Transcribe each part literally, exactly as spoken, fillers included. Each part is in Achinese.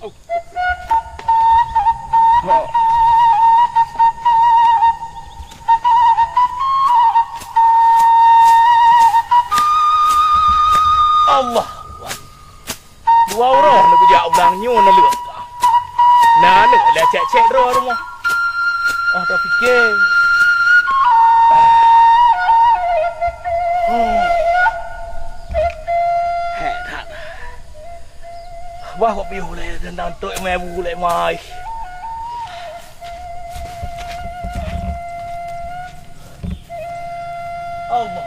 Allah. Dua uroe neuk jak u blang nyoe neuleueng ka. Na neuk lé cék-cék droe rumoh. Ah, tapike. Hmm. Hék that. Bah, kok piôh lé, dan trok mé bu lé mai. Allah.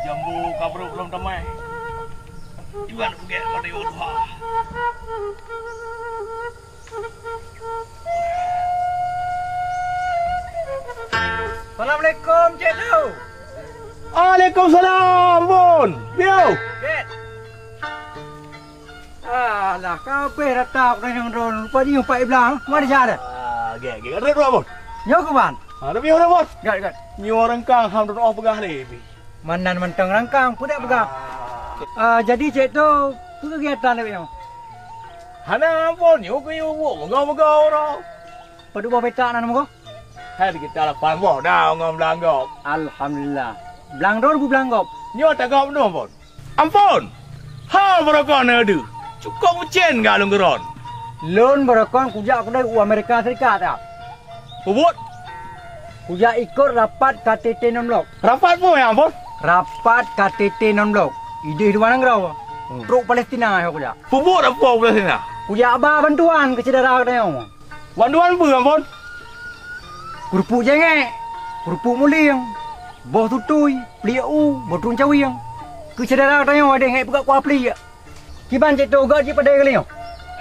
Jambu kabrok lom tamai. Iwan kugek pada iwan duha. Assalamualaikum, Cik Tu. Waalaikumsalam, Bun. Piôh. Cik. Alah, ka abéh rata aku tanyong droen. Rupa jih umpat iblang. Mari jak dah. Ah, gèt, gèt. Rot, rot, Bun. Nyoe keuban? Ah, tapi udah, Bun. Gèt, gèt. Nyoe reungkang ham droen oh peugah lé, bi. Manan mantong reungkang, peue dak peugah? Ah. Ah, jadi Cik Tu, peue kegiatan lé nyoe? Hana ampôn, nyoe keu yue buet meugo-meugo uroe. Padub boh petak nan meugo? Hai di kita lapan boh dah ngon blang gob. Alhamdulillah. Blang droen bu blang gob. Nyoe tagap noh, Bun. Ampôn! Ha, barokon na deuh. Cukôp meucén gak lôn geuron. Lôn barokon kujak keudeh u Amerika Serikat, ya. Peubuet? Kujak ikot rapat K T T non blok. Rapat peue, ya ampôn? Rapat K T T non blok. Idéh luwa nanggroe. Hmm. Trok Palestina, ya, kujak. Peubuet apa Palestina? Kujak ba bantuan keu syedara geutanyoe. Bantuan peue, ampôn? Keurupuk jengek, keurupuk mulieng, boh tutui, pliek u, boh trueng cawieng. Keu syedara geutanyoe adeh ngek peugah kuah pliek. Kiban Cik Tu, göt jih padé kali nyoe?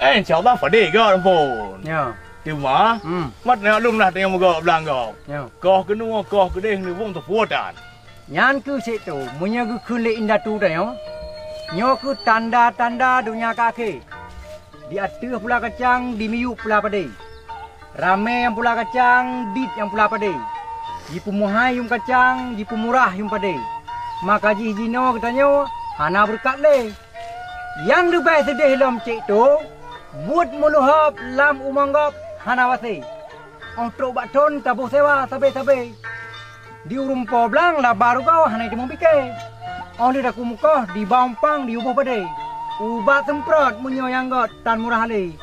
Eh, insya Allah padé göt, ampôn. Ya. Teuma, hmm, mat na lom lah tanyoe meugo blang gob. Ya. Koh keunoe, koh keudeh, neuwong teupuotan. Nyan keuh Cik Tu, meunyoe geukheun lé indatu tanyoe, nyoe keuh tanda-tanda donya ka akhé. Di ateueh pula kacang, di miyueb pula padé. Ramé nyang pula kacang, dit nyang pula padé. Jipeumuhai yuem kacang, jipeumurah yuem padé. Maka jih jinoe geutanyoe hana beureukat lé. Nyang leubeh seudeh lom Cik Tu, buet meuluhop lam umong gob hana wasé. Óh trok bak thon taboh sewa sabé-sabé. Di ureueng po blang laba rugoe hana jiteumong pike. Óh lheueh takue mukoh di ba umpang diyue boh padé. Ubat seumprot meunyoe nyang göt tan murah lé.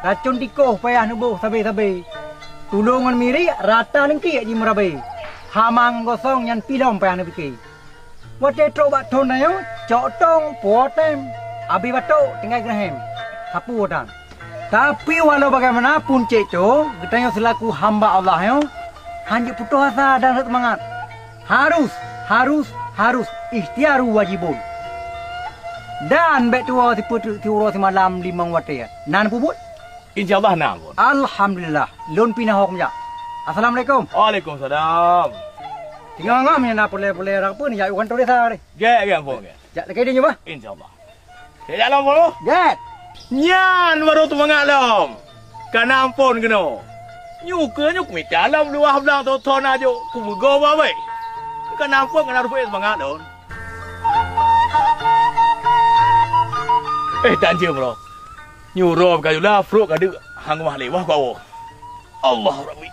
Racon tikoh payah neuboh sabé-sabé. Tulông ngon miriek rata leungkiek jimeurabé. Hama ngon gosong nyan pih lom payah neupike. Watée trok bak thon tanyoe, cok tong, puwoe tem, abéh batok, tinggai geureuhem. Sapeue tan. Tapi walau bagaimanapun Cik Tu, geutanyoe seulaku hamba Allah nyoe, hanjeuet putôh asa dan rhot seumangat. Harus, harus, harus, ikhtiaru wajibun. Dan bék tuwoe sipeuteuk siuroe simalam limong watée. Na neupeubuet? Insya Allah na, Bun. Alhamdulillah, lôn pih na ho keu meujak. Assalamualaikum. Waalaikumsalam. Singoh ngam nyan na peureulée-peureulée rang peue neujak u kantô desa tadi. Gét, gét, Bun, gét. Jak lakée deh nyoe bah. Insya Allah. Gét, jak lom, Bun. Gét. Nyan baru teumangat lom. Ka na ampôn keunoe. Nyoe keuh nyoe kumita lom luwah blang tho-tho na jok kumeugo babéh. Ka na ampôn, ka na ruwet seumangat lôn. Eh, tan jeuem, Bro. Nyoe uroe ka yula, pruet ka deuk, hang mah lé wah kawoe. Allah Rabbi.